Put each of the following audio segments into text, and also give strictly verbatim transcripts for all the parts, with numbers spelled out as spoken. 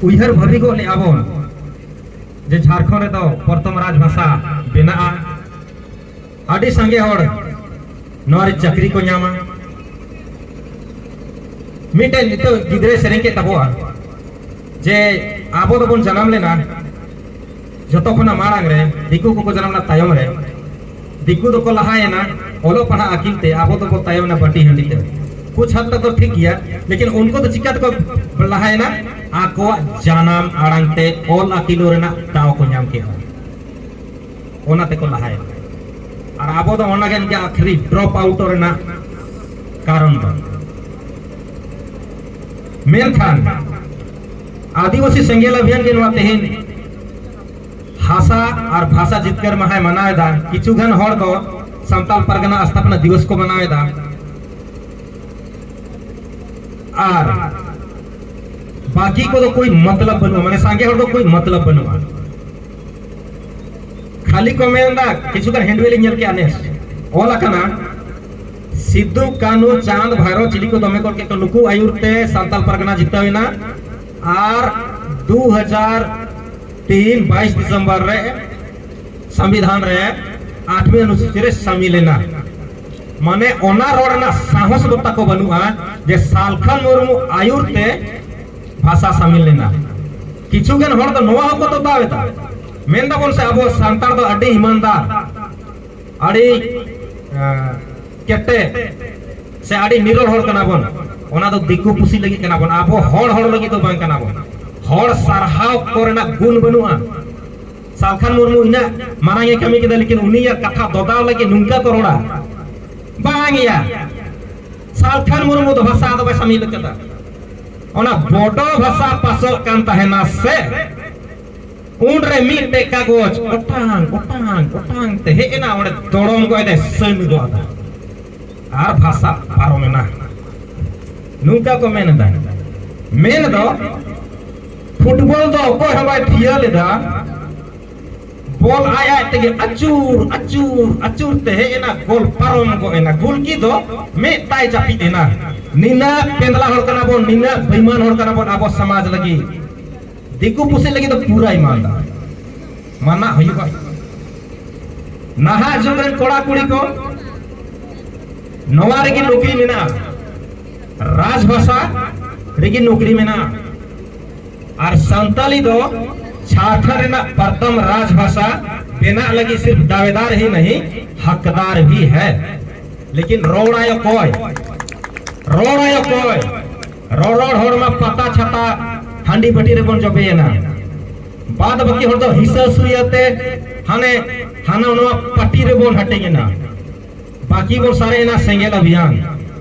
ᱩᱭᱦᱟᱹᱨ ᱵᱷᱟᱹᱵᱤ ᱜᱚᱫ ᱞᱮᱜᱼᱟ ᱵᱚᱱ ᱡᱮ ᱡᱷᱟᱲᱠᱷᱚᱸᱰ ᱨᱮᱫᱚ ᱯᱨᱚᱛᱷᱚᱢ ᱨᱟᱡᱽ ᱵᱷᱟᱥᱟ ᱵᱮᱱᱟᱜᱼᱟ, ᱟᱹᱰᱤ ᱥᱟᱸᱜᱮ ᱦᱚᱲ ᱱᱚᱣᱟ ᱨᱮ ᱪᱟᱹᱠᱨᱤ ᱠᱚ ᱧᱟᱢᱟ᱾ ᱢᱤᱫᱴᱮᱱ ᱱᱤᱛᱚᱜ ᱜᱤᱫᱽᱨᱟᱹᱭ ᱥᱮᱨᱮᱧ ᱠᱮᱫ ᱛᱟᱵᱚᱣᱟ ᱡᱮ ᱟᱵᱚ ᱫᱚᱵᱚᱱ ᱡᱟᱱᱟᱢ ᱞᱮᱱᱟ ᱡᱚᱛᱚ ᱠᱷᱚᱱᱟᱜ ᱢᱟᱲᱟᱝ ᱨᱮ, ᱫᱤᱠᱩ ᱠᱚᱠᱚ ᱡᱟᱱᱟᱢ ᱞᱮᱱᱟ ᱛᱟᱭᱚᱢ ᱨᱮ, ᱫᱤᱠᱩ ᱫᱚᱠᱚ ᱞᱟᱦᱟᱭᱮᱱᱟ ᱚᱞᱚᱜ ᱯᱟᱲᱦᱟᱜ ᱟᱹᱠᱤᱞ ᱛᱮ, ᱟᱵᱚ ᱫᱚᱵᱚ ᱛᱟᱭᱚᱢ ᱮᱱᱟ ᱵᱟᱹᱴᱤ ᱦᱟᱺᱰᱤ ᱛᱮ᱾ ᱠᱩᱪ ᱦᱟᱫ ᱛᱚᱠ ᱫᱚ ᱴᱷᱤᱠ ᱜᱮᱭᱟ, ᱞᱮᱠᱤᱱ ᱩᱱᱠᱩ ᱫᱚ ᱪᱤᱠᱟ ᱛᱮᱠᱚ ᱞᱟᱦᱟᱭᱮᱱᱟ? ᱟᱠᱚᱣᱟᱜ ᱡᱟᱱᱟᱢ ᱟᱲᱟᱝ ᱛᱮ ᱚᱞ ᱟᱹᱠᱤᱞᱚᱜ ᱨᱮᱱᱟᱜ ᱫᱟᱣ ᱠᱚ ᱧᱟᱢ ᱠᱮᱫᱟ, ᱚᱱᱟ ᱛᱮᱠᱚ ᱞᱟᱦᱟᱭᱮᱱᱟ᱾ ᱟᱨ ᱟᱵᱚ ᱫᱚ ᱚᱱᱟ ᱜᱮ ᱟᱹᱠᱷᱤᱨ ᱰᱨᱚᱯ ᱟᱣᱩᱴ ᱨᱮᱱᱟᱜ ᱠᱟᱨᱚᱱ ᱫᱚ᱾ ᱢᱮᱱᱠᱷᱟᱱ ᱟᱹᱫᱤᱵᱟᱹᱥᱤ ᱥᱮᱸᱜᱮᱞ ᱚᱵᱷᱤᱭᱟᱱ ᱜᱮ ᱱᱚᱣᱟ ᱛᱮᱦᱮᱧ ᱦᱟᱥᱟ ᱟᱨ ᱵᱷᱟᱥᱟ ᱡᱤᱛᱠᱟᱹᱨ ᱢᱟᱦᱟᱭ ᱢᱟᱱᱟᱣ ᱮᱫᱟ᱾ ᱠᱤᱪᱷᱩ ᱜᱟᱱ ᱦᱚᱲ ᱫᱚ ᱥᱟᱱᱛᱟᱞ ᱯᱟᱨᱜᱟᱱᱟ ᱥᱛᱷᱟᱯᱚᱱᱟ ᱫᱤᱵᱚᱥ ᱠᱚ ᱢᱟᱱᱟᱣ ᱮᱫᱟ, ᱟᱨ ᱵᱟᱹᱠᱤ ᱠᱚᱫᱚ ᱠᱳᱭ ᱢᱚᱛᱞᱚᱵ ᱵᱟᱹᱱᱩᱜᱼᱟ, ᱢᱟᱱᱮ ᱥᱟᱸᱜᱮ ᱦᱚᱲ ᱫᱚ ᱠᱳᱭ ᱢᱚᱛᱞᱚᱵ ᱵᱟᱹᱱᱩᱜᱼᱟ᱾ ᱠᱷᱟᱹᱞᱤ ᱠᱚ ᱢᱮᱱ ᱮᱫᱟ, ᱠᱤᱪᱷᱩ ᱜᱟᱱ ᱦᱮᱱᱰᱵᱤᱞ ᱤᱧ ᱧᱮᱞ ᱠᱮᱜᱼᱟ, ᱱᱮᱥ ᱚᱞ ᱟᱠᱟᱱᱟ, ᱥᱤᱫᱩ ᱠᱟᱹᱱᱦᱩ ᱪᱟᱸᱫ ᱵᱷᱟᱭᱨᱚ ᱪᱤᱞᱤ ᱠᱚ ᱫᱚᱢᱮ ᱠᱚ ᱠᱮᱫ ᱠᱚ, ᱱᱩᱠᱩ ᱟᱹᱭᱩᱨ ᱛᱮ ᱥᱟᱱᱛᱟᱞ ᱯᱟᱨᱜᱟᱱᱟ ᱡᱤᱛᱟᱹᱣ ᱮᱱᱟ᱾ ᱟᱨ ᱫᱩ ᱦᱟᱡᱟᱨ ᱛᱤᱱ ᱵᱟᱭᱤᱥ ᱰᱤᱥᱮᱢᱵᱚᱨ ᱨᱮ ᱥᱚᱝᱵᱤᱫᱷᱟᱱ ᱨᱮ ᱟᱴᱷᱣᱤ ᱚᱱᱩᱥᱩᱪᱤ ᱨᱮ ᱥᱟᱢᱤᱞ ᱮᱱᱟ᱾ ᱢᱟᱱᱮ ᱚᱱᱟ ᱨᱚᱲ ᱨᱮᱱᱟᱜ ᱥᱟᱦᱚᱥ ᱫᱚ ᱛᱟᱠᱚ ᱵᱟᱹᱱᱩᱜᱼᱟ ᱡᱮ ᱥᱟᱞᱠᱷᱟᱱ ᱢᱩᱨᱢᱩ ᱟᱹᱭᱩᱨ ᱛᱮ ᱵᱷᱟᱥᱟ ᱥᱟᱢᱤᱞ ᱞᱮᱱᱟ᱾ ᱠᱤᱪᱷᱩ ᱜᱟᱱ ᱦᱚᱲ ᱫᱚ ᱱᱚᱣᱟ ᱦᱚᱸᱠᱚ ᱫᱚᱵᱟᱣ ᱮᱫᱟ, ᱢᱮᱱ ᱫᱟᱵᱚᱱ ᱥᱮ ᱟᱵᱚ ᱥᱟᱱᱛᱟᱲ ᱫᱚ ᱟᱹᱰᱤ ᱤᱢᱟᱱᱫᱟᱨ, ᱟᱹᱰᱤ, ᱮᱸ, ᱠᱮᱴᱮᱡ ᱥᱮ ᱟᱹᱰᱤ ᱱᱤᱨᱚᱲ ᱦᱚᱲ ᱠᱟᱱᱟ ᱵᱚᱱ, ᱚᱱᱟ ᱫᱚ ᱫᱤᱠᱩ ᱯᱩᱥᱤ ᱞᱟᱹᱜᱤᱫ ᱠᱟᱱᱟ ᱵᱚᱱ, ᱟᱵᱚ ᱦᱚᱲ, ᱦᱚᱲ ᱞᱟᱹᱜᱤᱫ ᱫᱚ ᱵᱟᱝ ᱠᱟᱱᱟ ᱵᱚᱱ᱾ ᱦᱚᱲ ᱥᱟᱨᱦᱟᱣ ᱠᱚᱨᱮᱱᱟᱜ ᱜᱩᱱ ᱵᱟᱹᱱᱩᱜᱼᱟ᱾ ᱥᱟᱞᱠᱷᱟᱱ ᱢᱩᱨᱢᱩ ᱤᱱᱟᱹᱜ ᱢᱟᱨᱟᱝ ᱮ ᱠᱟᱹᱢᱤ ᱠᱮᱫᱟ, ᱞᱮᱠᱤᱱ ᱩᱱᱤᱭᱟᱜ ᱠᱟᱛᱷᱟ ᱫᱚᱫᱟᱣ ᱞᱟᱹᱜᱤᱫ ᱱᱚᱝᱠᱟ ᱠᱚ ᱨᱚᱲᱟ, ᱵᱟᱝ ᱭᱟ, ᱥᱟᱞᱠᱷᱟᱱ ᱢᱩᱨᱢᱩ ᱫᱚ ᱵᱷᱟᱥᱟ ᱫᱚ ᱵᱟᱭ ᱥᱟᱢᱤᱞ ᱠᱟᱫᱟ᱾ ᱚᱱᱟ ᱵᱚᱰᱚ ᱵᱷᱟᱥᱟ ᱯᱟᱥᱚᱜ ᱠᱟᱱ ᱛᱟᱦᱮᱱᱟ ᱥᱮ, ᱩᱱᱨᱮ ᱢᱤᱫᱴᱮᱡ ᱠᱟᱜᱚᱡᱽ ᱚᱴᱟᱝ, ᱚᱴᱟᱝ, ᱚᱴᱟᱝ ᱛᱮ ᱦᱮᱡ ᱮᱱᱟ, ᱚᱸᱰᱮ ᱫᱚᱲᱚᱢ ᱜᱚᱡ ᱮ ᱥᱟᱹᱱ ᱜᱚᱫ ᱟᱫᱟ᱾ ᱟᱨ ᱵᱷᱟᱥᱟ ᱯᱟᱨᱚᱢᱮᱱᱟ᱾ ᱱᱚᱝᱠᱟ ᱠᱚ ᱢᱮᱱ ᱮᱫᱟ᱾ ᱢᱮᱱ ᱫᱚ ᱯᱷᱩᱴᱵᱚᱞ ᱫᱚ ᱚᱠᱚᱭ ᱦᱚᱸ ᱵᱟᱭ ᱴᱷᱤᱭᱟᱹ ᱞᱮᱫᱟ, ᱵᱚᱞ ᱟᱡ ᱟᱡ ᱛᱮᱜᱮ ᱟᱹᱪᱩᱨ, ᱟᱹᱪᱩᱨ, ᱟᱹᱪᱩᱨ ᱛᱮ ᱦᱮᱡ ᱮᱱᱟ, ᱜᱳᱞ ᱯᱟᱨᱚᱢ ᱜᱚᱫ ᱮᱱᱟ᱾ ᱜᱳᱞᱠᱤ ᱫᱚ ᱢᱮᱫ ᱛᱟᱭ ᱡᱟᱹᱯᱤᱫ ᱮᱱᱟ᱾ ᱱᱤᱱᱟᱹᱜ ᱯᱮᱸᱫᱽᱞᱟ ᱦᱚᱲ ᱠᱟᱱᱟ ᱵᱚᱱ, ᱱᱤᱱᱟᱹᱜ ᱵᱮᱤᱢᱟᱱ ᱦᱚᱲ ᱠᱟᱱᱟ ᱵᱚᱱ ᱟᱵᱚ ᱥᱚᱢᱟᱡᱽ ᱞᱟᱹᱜᱤᱫ᱾ ᱫᱤᱠᱩ ᱯᱩᱥᱤ ᱞᱟᱹᱜᱤᱫ ᱫᱚ ᱯᱩᱨᱟᱹ ᱤᱢᱟᱱᱫᱟᱨ, ᱢᱟᱱᱟᱜ ᱦᱩᱭᱩᱜᱼᱟ᱾ ᱱᱟᱦᱟᱜ ᱡᱩᱜᱽ ᱨᱮᱱ ᱠᱚᱲᱟ ᱠᱩᱲᱤ ᱠᱚ, ᱱᱚᱣᱟ ᱨᱮᱜᱮ ᱱᱚᱠᱨᱤ ᱢᱮᱱᱟᱜᱼᱟ, ᱨᱟᱡᱽ ᱵᱷᱟᱥᱟ ᱨᱮᱜᱮ ᱱᱚᱠᱨᱤ ᱢᱮᱱᱟᱜᱼᱟ᱾ ᱟᱨ ᱥᱟᱱᱛᱟᱞᱤ ᱫᱚ ᱡᱷᱟᱲᱠᱷᱚᱸᱰ ᱨᱮᱱᱟᱜ ᱯᱨᱚᱛᱷᱚᱢ ᱨᱟᱡᱽ ᱵᱷᱟᱥᱟ ᱵᱮᱱᱟᱜ ᱞᱟᱹᱜᱤᱫ ᱥᱤᱨᱯ ᱫᱟᱣᱮᱫᱟᱨ ᱦᱤ ᱱᱟᱦᱤ, ᱦᱚᱠᱫᱟᱨ ᱵᱷᱤ ᱦᱮ᱾ ᱞᱮᱠᱤᱱ ᱨᱚᱲᱟᱭ ᱚᱠᱚᱭ? ᱨᱚᱲᱟᱭ ᱚᱠᱚᱭ? ᱨᱚᱨᱚᱲ ᱦᱚᱲ ᱢᱟ ᱯᱟᱛᱟ ᱪᱷᱟᱛᱟ ᱦᱟᱺᱰᱤ ᱵᱷᱟᱹᱴᱤ ᱨᱮᱵᱚᱱ ᱡᱚᱵᱮᱭᱮᱱᱟ᱾ ᱵᱟᱫ ᱵᱟᱹᱠᱤ ᱦᱚᱲ ᱫᱚ ᱦᱤᱥᱟᱹ ᱥᱩᱭᱟᱹ ᱛᱮ ᱦᱟᱱᱮ ᱦᱟᱱᱟ ᱱᱚᱣᱟ ᱯᱟᱹᱴᱤ ᱨᱮᱵᱚᱱ ᱦᱟᱹᱴᱤᱧ ᱮᱱᱟ᱾ ᱵᱟᱹᱠᱤ ᱵᱚᱱ ᱥᱟᱨᱮᱡ ᱮᱱᱟ ᱥᱮᱸᱜᱮᱞ ᱚᱵᱷᱤᱭᱟᱱ᱾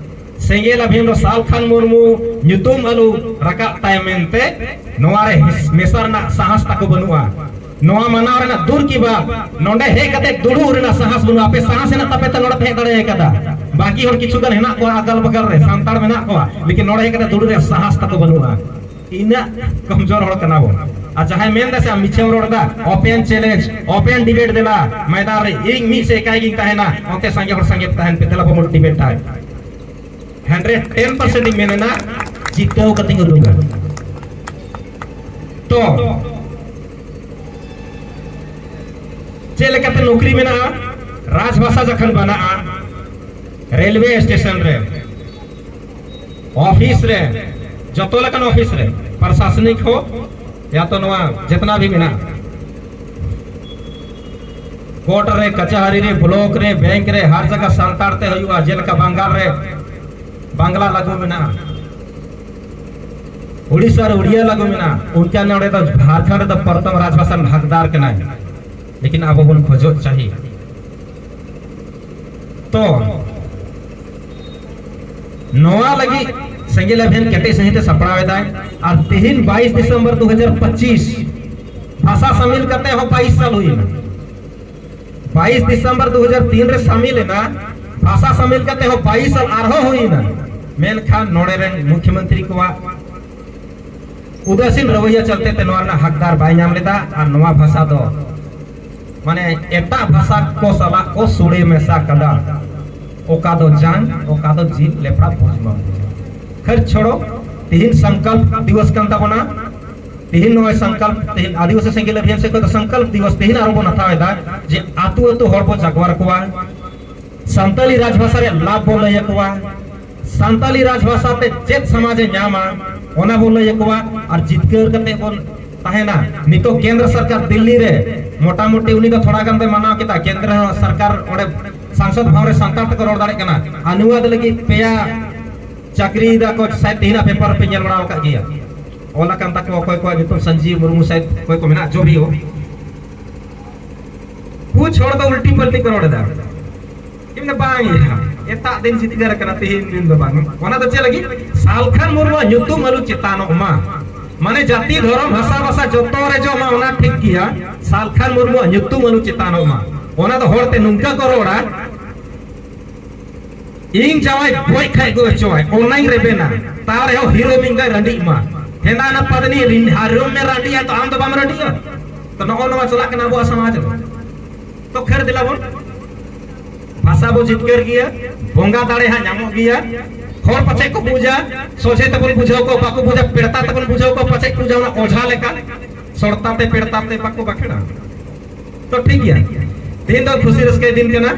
ᱥᱮᱸᱜᱮᱞ ᱚᱵᱷᱤᱭᱟᱱ ᱫᱚ ᱥᱟᱞ ᱠᱷᱟᱱ ᱢᱩᱨᱢᱩ ᱧᱩᱛᱩᱢ ᱟᱞᱚ ᱨᱟᱠᱟᱵ ᱛᱟᱭ ᱢᱮᱱᱛᱮ ᱱᱚᱣᱟ ᱨᱮ ᱦᱤᱥ-, ᱢᱮᱥᱟ ᱨᱮᱱᱟᱜ ᱥᱟᱦᱟᱥ ᱛᱟᱠᱚ ᱵᱟᱹᱱᱩᱜᱼᱟ᱾ ᱱᱚᱣᱟ ᱢᱟᱱᱟᱣ ᱨᱮᱱᱟᱜ ᱫᱩᱨ ᱠᱤ ᱵᱟᱫ ᱱᱚᱰᱮ ᱦᱮᱡ ᱠᱟᱛᱮ ᱫᱩᱲᱩᱵ ᱨᱮᱱᱟᱜ ᱥᱟᱦᱟᱥ ᱵᱟᱹᱱᱩᱜᱼᱟ᱾ ᱟᱯᱮ ᱥᱟᱦᱟᱥ ᱦᱮᱱᱟᱜ ᱛᱟᱯᱮ ᱛᱮ ᱱᱚᱰᱮ ᱯᱮ ᱦᱮᱡ ᱫᱟᱲᱮ ᱟᱠᱟᱫᱟ᱾ ᱵᱟᱹᱠᱤ ᱦᱚᱲ ᱠᱤᱪᱷᱩ ᱜᱟᱱ ᱦᱮᱱᱟᱜ ᱠᱚᱣᱟ, ᱟᱜᱟᱞ ᱵᱟᱜᱟᱞ ᱨᱮ ᱥᱟᱱᱛᱟᱲ ᱢᱮᱱᱟᱜ ᱠᱚᱣᱟ, ᱞᱮᱠᱤᱱ ᱱᱚᱰᱮ ᱦᱮᱡ ᱠᱟᱛᱮ ᱫᱩᱲᱩᱵ ᱨᱮᱭᱟᱜ ᱥᱟᱦᱟᱥ ᱛᱟᱠᱚ ᱵᱟᱹᱱᱩᱜᱼᱟ᱾ ᱤᱱᱟᱹᱜ ᱠᱚᱢᱡᱳᱨ ᱦᱚᱲ ᱠᱟᱱᱟ ᱵᱚᱱ᱾ ᱟᱨ ᱡᱟᱦᱟᱸᱭ ᱢᱮᱱ ᱫᱟ ᱥᱮ ᱟᱢ ᱢᱤᱪᱷᱟᱹᱢ ᱨᱚᱲ ᱫᱟ, open challenge, open debate ᱫᱮᱞᱟ, ᱢᱚᱭᱫᱟᱱ ᱨᱮ ᱤᱧ ᱢᱤᱫ ᱥᱮ ᱮᱠᱟᱭ ᱜᱤᱧ ᱛᱟᱦᱮᱱᱟ, ᱚᱱᱛᱮ ᱥᱟᱸᱜᱮ ᱦᱚᱲ ᱥᱟᱸᱜᱮ ᱯᱮ ᱛᱟᱦᱮᱱ ᱯᱮ, ᱫᱮᱞᱟ ᱵᱚᱱ debate ᱛᱟᱦᱮᱱ᱾ Hundred ten percent ᱤᱧ ᱢᱮᱱᱟ, ᱡᱤᱛᱟᱹᱣ ᱠᱟᱛᱮᱧ ᱩᱫᱩᱜᱟ᱾ ᱛᱚ, ᱪᱮᱫ ᱞᱮᱠᱟᱛᱮ ᱱᱚᱠᱨᱤ ᱢᱮᱱᱟᱜᱼᱟ? ᱨᱟᱡᱽ ᱵᱷᱟᱥᱟ ᱡᱚᱠᱷᱚᱱ ᱵᱮᱱᱟᱜᱼᱟ, ᱨᱮᱞᱣᱮ ᱥᱴᱮᱥᱚᱱ ᱨᱮ, ᱚᱯᱷᱤᱥ ᱨᱮ, ᱡᱚᱛᱚ ᱞᱮᱠᱟᱱ ᱚᱯᱷᱤᱥ ᱨᱮ, ᱯᱨᱚᱥᱟᱥᱚᱱᱤᱠ ᱦᱳ ᱭᱟ ᱛᱚ ᱱᱚᱣᱟ ᱡᱤᱛᱱᱟ ᱵᱷᱤ ᱢᱮᱱᱟᱜᱼᱟ, ᱠᱳᱨᱴ ᱨᱮ, ᱠᱟᱪᱟᱦᱟᱨᱤ ᱨᱮ, ᱵᱞᱚᱠ ᱨᱮ, ᱵᱮᱝᱠ ᱨᱮ, ᱦᱟᱨ ᱡᱟᱭᱜᱟ ᱥᱟᱱᱛᱟᱲ ᱛᱮ ᱦᱩᱭᱩᱜᱼᱟ᱾ ᱡᱮᱞᱮᱠᱟ ᱵᱟᱝᱜᱟᱞ ᱨᱮ ᱵᱟᱝᱞᱟ ᱞᱟᱹᱜᱩ ᱢᱮᱱᱟᱜᱼᱟ, ᱩᱲᱤᱥᱥᱟ ᱨᱮ ᱩᱲᱤᱭᱟ ᱞᱟᱹᱜᱩ ᱢᱮᱱᱟᱜᱼᱟ, ᱚᱱᱠᱟ ᱱᱚᱰᱮ ᱫᱚ ᱡᱷᱟᱲᱠᱷᱚᱸᱰ ᱨᱮᱫᱚ ᱯᱨᱚᱛᱷᱚᱢ ᱨᱟᱡᱽ ᱵᱷᱟᱥᱟ ᱨᱮᱱ ᱦᱚᱠᱫᱟᱨ ᱠᱟᱱᱟᱭ᱾ ᱞᱮᱠᱤᱱ ᱟᱵᱚ ᱵᱚᱱ ᱠᱷᱚᱡᱚᱜ ᱪᱟᱦᱤ ᱛᱚ ᱱᱚᱣᱟ ᱞᱟᱹᱜᱤᱫ ᱥᱮᱸᱜᱮᱞ ᱚᱵᱷᱤᱭᱟᱱ ᱠᱮᱴᱮᱡ ᱥᱟᱹᱦᱤᱡ ᱛᱮ ᱥᱟᱯᱲᱟᱣ ᱮᱫᱟᱭ᱾ ᱟᱨ ᱛᱮᱦᱮᱧ ᱵᱟᱭᱤᱥ ᱰᱤᱥᱮᱢᱵᱚᱨ ᱫᱩ ᱦᱟᱡᱟᱨ ᱯᱚᱸᱪᱤᱥ, ᱵᱷᱟᱥᱟ ᱥᱟᱢᱤᱞ ᱠᱟᱛᱮ ᱦᱚᱸ ᱵᱟᱭᱤᱥ ᱥᱟᱞ ᱦᱩᱭᱱᱟ᱾ ᱵᱟᱭᱤᱥ ᱰᱤᱥᱮᱢᱵᱚᱨ ᱫᱩ ᱦᱟᱡᱟᱨ ᱛᱤᱱ ᱨᱮ ᱥᱟᱢᱤᱞ ᱮᱱᱟ, ᱵᱷᱟᱥᱟ ᱥᱟᱢᱤᱞ ᱠᱟᱛᱮ ᱦᱚᱸ ᱵᱟᱭᱤᱥ ᱥᱟᱞ ᱟᱨᱦᱚᱸ ᱦᱩᱭᱱᱟ᱾ ᱢᱮᱱᱠᱷᱟᱱ ᱱᱚᱰᱮ ᱨᱮᱱ ᱢᱩᱠᱷᱭᱚᱢᱚᱱᱛᱨᱤ ᱠᱚᱣᱟᱜ ᱩᱫᱟᱥᱤᱱ ᱨᱚᱣᱟᱹᱭᱟ ᱪᱟᱞᱛᱮ ᱛᱮ ᱱᱚᱣᱟ ᱨᱮᱱᱟᱜ ᱦᱚᱠᱫᱟᱨ ᱵᱟᱭ ᱧᱟᱢ ᱞᱮᱫᱟ᱾ ᱟᱨ ᱱᱚᱣᱟ ᱵᱷᱟᱥᱟ ᱫᱚ ᱢᱟᱱᱮ ᱮᱴᱟᱜ ᱵᱷᱟᱥᱟ ᱠᱚ ᱥᱟᱞᱟᱜ ᱠᱚ ᱥᱩᱲᱮ ᱢᱮᱥᱟ ᱠᱟᱫᱟ᱾ ᱚᱠᱟ ᱫᱚ ᱡᱟᱝ, ᱚᱠᱟ ᱫᱚ ᱡᱤᱞ ᱞᱮᱯᱲᱟ ᱵᱩᱡᱽ ᱵᱟᱝ ᱵᱩᱡᱷᱟᱹᱜᱼᱟ᱾ ᱠᱷᱟᱹᱨ ᱪᱷᱚᱲᱚ, ᱛᱤᱦᱤᱧ ᱥᱚᱝᱠᱚᱞᱯ ᱫᱤᱵᱚᱥ ᱠᱟᱱ ᱛᱟᱵᱚᱱᱟ᱾ ᱛᱮᱦᱮᱧ ᱱᱚᱜᱼᱚᱭ ᱥᱚᱝᱠᱚᱞᱯ, ᱛᱮᱦᱮᱧ ᱟᱹᱫᱤᱵᱟᱹᱥᱤ ᱥᱮᱸᱜᱮᱞ ᱚᱵᱷᱤᱭᱟᱱ ᱥᱮᱫ ᱠᱷᱚᱱ ᱫᱚ ᱥᱚᱝᱠᱚᱞᱯ ᱫᱤᱵᱚᱥ ᱛᱮᱦᱮᱧ ᱟᱨᱚ ᱵᱚᱱ ᱦᱟᱛᱟᱣ ᱮᱫᱟ, ᱡᱮ ᱟᱹᱛᱩ ᱟᱹᱛᱩ ᱦᱚᱲ ᱵᱚᱱ ᱡᱟᱜᱣᱟᱨ ᱠᱚᱣᱟ, ᱥᱟᱱᱛᱟᱞᱤ ᱨᱟᱡᱽᱵᱷᱟᱥᱟ ᱨᱮ ᱞᱟᱵᱷ ᱵᱚᱱ ᱞᱟᱹᱭ ᱟᱠᱚᱣᱟ, ᱥᱟᱱᱛᱟᱞᱤ ᱨᱟᱡᱽᱵᱷᱟᱥᱟ ᱛᱮ ᱪᱮᱫ ᱥᱚᱢᱟᱡᱽ ᱮ ᱧᱟᱢᱟ ᱚᱱᱟ ᱵᱚᱱ ᱞᱟᱹᱭ ᱟᱠᱚᱣᱟ, ᱟᱨ ᱡᱤᱛᱠᱟᱹᱨ ᱠᱟᱛᱮ ᱵᱚᱱ ᱛᱟᱦᱮᱱᱟ᱾ ᱱᱤᱛᱚᱜ ᱠᱮᱱᱫᱨᱚ ᱥᱚᱨᱠᱟᱨ ᱫᱤᱞᱞᱤ ᱨᱮ ᱢᱚᱴᱟᱢᱩᱴᱤ ᱩᱱᱤ ᱫᱚ ᱛᱷᱚᱲᱟ ᱜᱟᱱ ᱫᱚᱭ ᱢᱟᱱᱟᱣ ᱠᱮᱫᱟ, ᱠᱮᱱᱫᱨᱚ ᱥᱚᱨᱠᱟᱨ ᱚᱸᱰᱮ ᱥᱟᱝᱥᱚᱫ ᱵᱷᱚᱵᱚᱱ ᱨᱮ ᱥᱟᱱᱛᱟᱲ ᱛᱮᱠᱚ ᱨᱚᱲ ᱫᱟᱲᱮᱭᱟᱜ ᱠᱟᱱᱟ᱾ ᱟᱨ ᱱᱚᱣᱟ ᱫᱚ ᱞᱟᱹᱜᱤᱫ ᱯᱮᱭᱟ ᱪᱟᱹᱠᱨᱤᱭᱮᱫᱟ ᱠᱚ, ᱥᱟᱭᱮᱫ ᱛᱮᱦᱮᱧᱟᱜ ᱯᱮᱯᱟᱨ ᱯᱮ ᱧᱮᱞ ᱵᱟᱲᱟ ᱟᱠᱟᱫ ᱜᱮᱭᱟ, ᱚᱞ ᱟᱠᱟᱱ ᱛᱟᱠᱚᱣᱟ ᱚᱠᱚᱭ ᱠᱚᱣᱟᱜ ᱧᱩᱛᱩᱢ, ᱥᱚᱧᱡᱤᱵᱽ ᱢᱩᱨᱢᱩ ᱥᱟᱭᱮᱫ ᱚᱠᱚᱭ ᱠᱚ ᱢᱮᱱᱟᱜ, ᱡᱚ ᱵᱷᱤ ᱦᱳ᱾ ᱠᱩᱪ ᱦᱚᱲ ᱫᱚ ᱩᱞᱴᱤ ᱯᱟᱞᱴᱤ ᱠᱚ ᱨᱚᱲ ᱮᱫᱟ᱾ ᱤᱧ ᱫᱚ ᱵᱟᱝ ᱭᱟ, ᱮᱴᱟᱜ ᱫᱤᱱ ᱡᱤᱛᱠᱟᱹᱨ ᱠᱟᱱᱟ, ᱛᱮᱦᱮᱧ ᱫᱤᱱ ᱫᱚ ᱵᱟᱝ᱾ ᱚᱱᱟ ᱫᱚ ᱪᱮᱫ ᱞᱟᱹᱜᱤᱫ? ᱥᱟᱞᱠᱷᱟᱱ ᱢᱩᱨᱢᱩᱣᱟᱜ ᱧᱩᱛᱩᱢ ᱟᱞᱚ ᱪᱮᱛᱟᱱᱚᱜ ᱢᱟ᱾ ᱢᱟᱱᱮ ᱡᱟᱹᱛᱤ, ᱫᱷᱚᱨᱚᱢ, ᱵᱷᱟᱥᱟ, ᱵᱷᱟᱥᱟ ᱡᱚᱛᱚ ᱨᱮ ᱡᱚᱢᱟ, ᱚᱱᱟ ᱴᱷᱤᱠ ᱜᱮᱭᱟ᱾ ᱥᱟᱞᱠᱷᱟᱱ ᱢᱩᱨᱢᱩᱣᱟᱜ ᱧᱩᱛᱩᱢ ᱟᱞᱚ ᱪᱮᱛᱟᱱᱚᱜ ᱢᱟ, ᱚᱱᱟ ᱫᱚ ᱦᱚᱲᱛᱮ ᱱᱚᱝᱠᱟ ᱠᱚ ᱨᱚᱲᱟ, ᱤᱧ ᱡᱟᱶᱟᱭ ᱜᱚᱡ ᱠᱷᱟᱡ ᱜᱚᱡ ᱦᱚᱪᱚᱣᱟᱭ, ᱚᱱᱟᱧ ᱨᱮᱵᱮᱱᱟ᱾ ᱛᱟᱣ ᱨᱮᱦᱚᱸ ᱦᱤᱨᱳ ᱢᱤᱫ ᱫᱚᱭ ᱨᱟᱺᱰᱤᱜ ᱢᱟ᱾ ᱦᱮᱸᱫᱟ ᱱᱟ ᱯᱟᱫᱽᱱᱤ ᱨᱤᱱ ᱦᱟᱨᱳᱢ ᱢᱮ ᱨᱟᱺᱰᱤᱜᱼᱟ, ᱛᱚ ᱟᱢ ᱫᱚ ᱵᱟᱢ ᱨᱟᱺᱰᱤᱜᱼᱟ? ᱛᱚ ᱱᱚᱜᱼᱚ ᱱᱚᱣᱟ ᱪᱟᱞᱟᱜ ᱠᱟᱱᱟ ᱟᱵᱚᱣᱟᱜ ᱥᱚᱢᱟᱡᱽ ᱨᱮ᱾ ᱛᱚ ᱠᱷᱟᱹᱲ ᱫᱮᱞᱟ ᱵᱚᱱ, ᱵᱷᱟᱥᱟ ᱵᱚ ᱡᱤᱛᱠᱟᱹᱨ ᱜᱮᱭᱟ, ᱵᱚᱸᱜᱟ ᱫᱟᱲᱮ ᱦᱟᱸᱜ ᱧᱟᱢᱚᱜ ᱜᱮᱭᱟ᱾ ᱦᱚᱲ ᱯᱟᱪᱮᱫ ᱠᱚ ᱵᱩᱡᱟ, ᱥᱚᱡᱷᱮ ᱛᱮᱵᱚᱱ ᱵᱩᱡᱷᱟᱹᱣ ᱠᱚ ᱵᱟᱠᱚ ᱵᱩᱡᱟ, ᱯᱮᱲᱛᱟ ᱛᱮᱵᱚᱱ ᱵᱩᱡᱷᱟᱹᱣ ᱠᱚ ᱯᱟᱪᱮᱫ ᱠᱚ ᱵᱩᱡᱟ, ᱚᱱᱟ ᱚᱡᱷᱟ ᱞᱮᱠᱟ ᱥᱚᱲᱛᱟ ᱛᱮ ᱯᱮᱲᱛᱟ ᱛᱮ ᱵᱟᱠᱚ ᱵᱟᱠᱷᱮᱲᱟ᱾ ᱛᱚ ᱴᱷᱤᱠ ᱜᱮᱭᱟ, ᱛᱮᱦᱮᱧ ᱫᱚ ᱠᱷᱩᱥᱤ ᱨᱟᱹᱥᱠᱟᱹ ᱫᱤᱱ ᱠᱟᱱᱟ᱾